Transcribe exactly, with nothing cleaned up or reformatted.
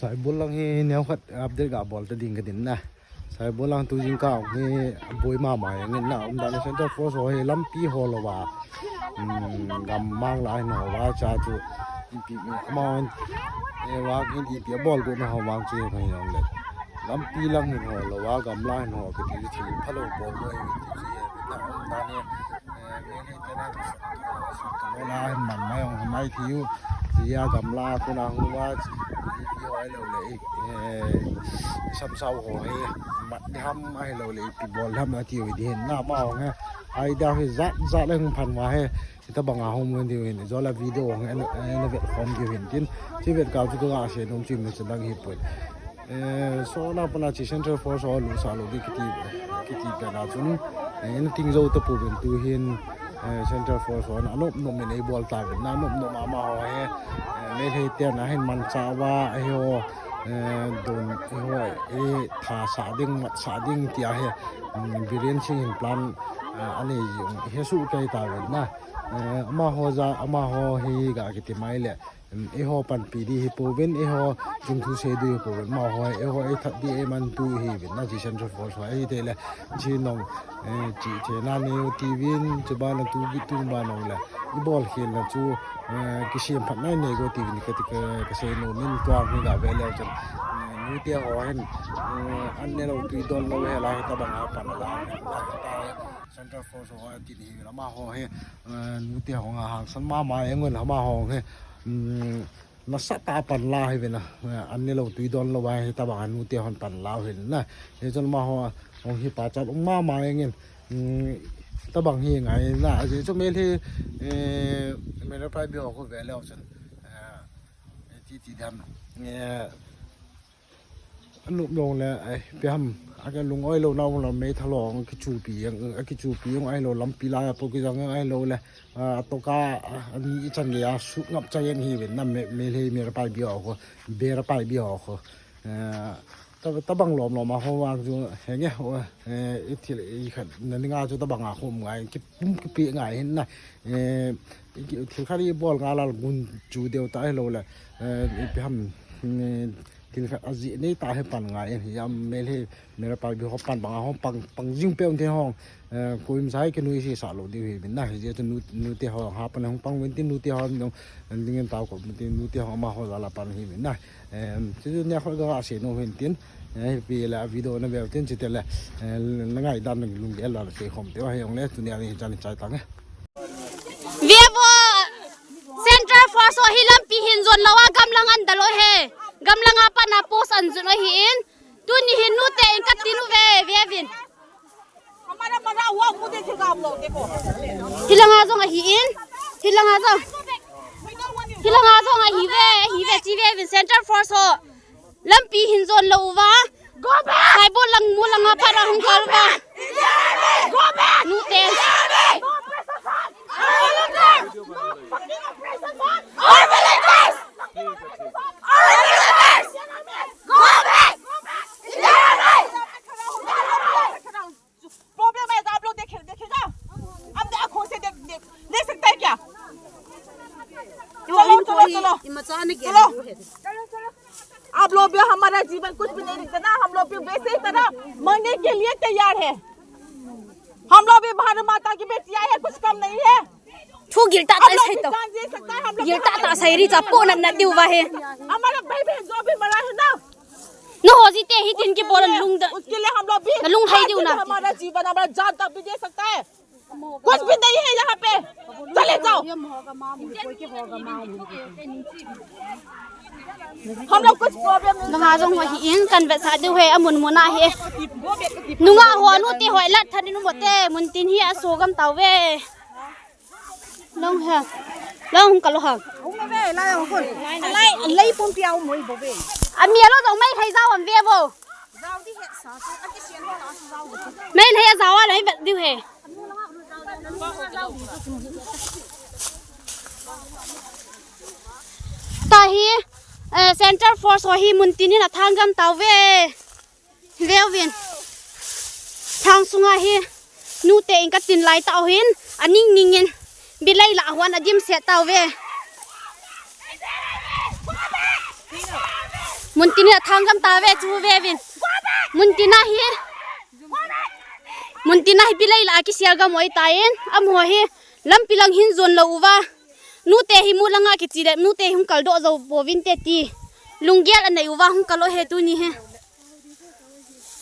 Saibol lang hi neokhat update ga bol ta ding ka din na. Saibol lang tu jingkah hi boi mama jeng in na, umdan Central Force ho hi lampi ho lou va, um, gam mang la hin ho va cha chu ipi, amahon, eh, vang hin ipi abol got na ho vang chu hi jong le, lampi lang hin ho lou va, gam la hin ho kiti chu thil phalou bol got hi ti chu hi na, umdan hi, eh, Meitei te na, Lola hin man mai jong mai thiu. Tia gamla kona hung va, video ahilou le, eh, samsau ho hi, mat ding ham ahilou le, ipi bol ham atiu hi ding hin na, amaho hi. Idea hi jat jat le hung phan va hi. Hitabang a hung mun diu hin. Jola video hung en, en vet khom diu hin tin. Chi vet kal chu ka sei nom chu mi chu dang hi poi. Eh, so na pana chi Central Force ho lusah lou di kiti, kiti pen a chun, eh, in ting jou ta pouvin tu hin, eh, Central Force ho na nop nop min ei bol ta vin na, nop nop amaho hi, eh, Meitei te na hin manchah va, eiho, eh, don, eiho, eh, thasah ding, matsah ding tia hi, mm, Biren Singh hin plan, eh, anei jing, hi su kei ta vin na, eh, amaho ja, amaho hi ga kiti mai le, Em, eiho panpi di hi pouvin, eiho chungthu sei di hi pouvin, amaho, eiho ei that di ei man tu hi vin, na chi Central Force ho, ei te le, chi nong, eh, chi te na nei u ti vin, chu ba na tu bi tu ba nong le, i bol khel na chu, eh, kisem phat nai nei go ti vin, ka, ka, ka sei nom in tua hi ga ve le chun, eh, nu te ho hin, eh, an ne lou tui don lou hi la, hitabang a pan la, Central Force ho, ti ni hi la, amaho hi, eh, nu te ho nga hangsan mama, eh, ngun amaho hi, Um, nasatah a pan la hi vin na, eh, an ne lou tui don lou va hitabang a nu te hon pan la hi na. Hichun amaho hung hi pachat um mama jeng in, um, tabang hi ngai na. Ajeh chu Meitei, eh, Meitei pai bi ho khu ve leu chun, eh, ti ti dam, eh, Anop jong le, ai, ipi ham, a ka lung oi lou na, lou mei tha lou, a kichupi jong, a kichupi jong ahilou, lampi lai a po kijang jong ahilou le, a, a toka, a, ani i chan gei a, sut ngap chai jeng hi vin na, me, Meitei, Meitei pai bi ho khu, Meitei pai bi ho khu. Eh, ta, tabang lom lom a ho vang chu, henge, ho, eh, i thil, i khat, na ni nga chu tabang a khu um ngai, ki pum ki pi ngai hin na, eh, i ki, thil khat i bol nga lal gun chu deu ta ahilou le, eh, ipi ham, eh, Thil khat ajeh nei ta hi pan ngai in, hijeh a Meitei, Meitei pai bi ho pan bang a ho pang, pang jing peh un te ho, eh, koima sa hi kinui sesa lou diu hi vin na, hijeh chun nu, nu te ho ha pan hung pang vin tin nu te ho ding, ding in tao ko tin nu te ho amaho jal a pan hi vin na. Em, chu chu nia kho ga sei nom hin tin, eh, ipi le a video na ve tin chu te le, eh, na ngaidan na lunggel la sei khom te va hi jong le, tunia ni chan chai tang e. Ve vo, Central Force ho hi lampi hin jon lou a gamlang an dal u hi. Gamlang a pat a post an jon u ahin. Tuni hin nute in ka tin u ve, ve vin. हमारा मरा हुआ मुंह देखेगा आप लोग, देखो। Hilang a jong ahin. Hilang a jong. Hilang a jong ahi ve, hi ve chi ve vin Central Force ho. Lampi hin jon lou uva. Go back! Saibol lang mu lang a pat a hung kal uva. Go back! Nute. Our villagers! Our villagers! Our villagers! Go back! Go back! Problem है तो आप लोग देखे, देखेगा? अपने आंखों से देख, देख, देख सकता है क्या? चलो, चलो, चलो। चलो। आप लोग भी हमारा जीवन कुछ भी नहीं दिखता ना, हम लोग भी वैसे ही तरह मरने के लिए तैयार है। हम लोग भी भारत माता की बेटियां हैं, कुछ कम नहीं है। Thu gil tah tah sai to. Gil tah tah sai ri cha po nat nat diu va he. हमारा भाई बहन जो भी मरा है ना, Na ho ji te hi tin ki bol lung da. उसके लिए हम लोग भी, na lung hai diu na. हमारा जीवन, हमारा जान तक भी दे सकता है। कुछ भी नहीं है यहाँ पे। चले जाओ। हम लोग कुछ प्रॉब्लम नहीं। Nunga jong ho hi in kan vet sa diu he, amun mun a he. Nunga ho nu te ho lat tha ding u mo te, mun tin hi a so gam tau ve. Long ha. Long hung ka lo ha. Hung ve, lai hung kun. Lai, lai pumpi a hung moi bo ve. A mi a lo dong mai thei jao am ve bo. Jao di he sa, sa, a ki sian ta sa jao. Mai thei a jao a lai vet diu he. Ta hi, eh, Central Force ho hi mun tin in a thang gam tau ve. Veuvin. Thang sunga hi nute in ka tin lai tau hin, a ning ning in bilai la huan a dim se tau ve. Muntina thang gam ta ve chu ve vin. Muntina hi. Muntina hi bilei la kisel gam oi ta in. Amaho hi lampi lang hin jon lou uva. Nute hi mu langa kichi le, nute hi hung kal doh jou pouvin te ti. Lunggel anei uva hung kal o he tuni hi.